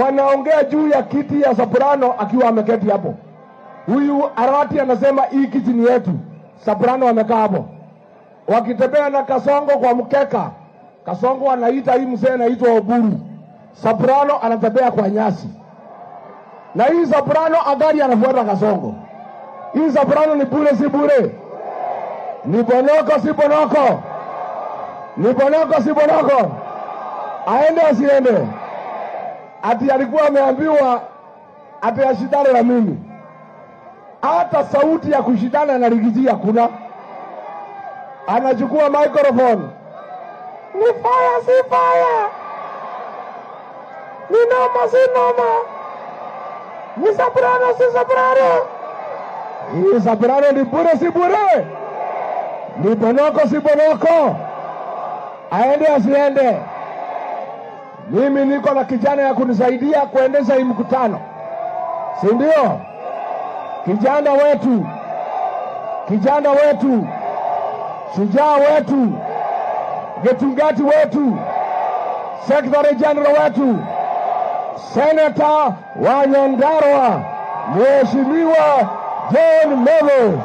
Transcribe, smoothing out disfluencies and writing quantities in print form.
Wanaongea juu ya kiti ya Soprano akiwa ameketi hapo. Huyu Arati anasema hii kiti ni yetu. Soprano amekaa hapo. Wakitembea na Kasongo kwa mkeka. Kasongo anaita hii mzee anaitwa Oburu. Soprano anatembea kwa nyasi. Na hii Soprano agari anafuata Kasongo. Hii Soprano ni bure si bure? Ni bonoko si bonoko? Ni bonoko si bonoko? Aende asiende? Ati alikuwa ameambiwa ati ashindane na mimi. Hata sauti ya kushindana na Riggy G hakuna. Anachukua microphone. Ni fire si fire? Ni noma si noma? Ni Soprano si Soprano? Hii Soprano ni bure si bure? Ni bonoko si bonoko? Aende asiende? Mimi niko na kijana ya kunisaidia kuendesha hii mkutano, si ndio? Kijana wetu, kijana wetu, shujaa wetu, Getungati wetu, Secretary General wetu, Senator wa Nyandarua, Mheshimiwa John Methu.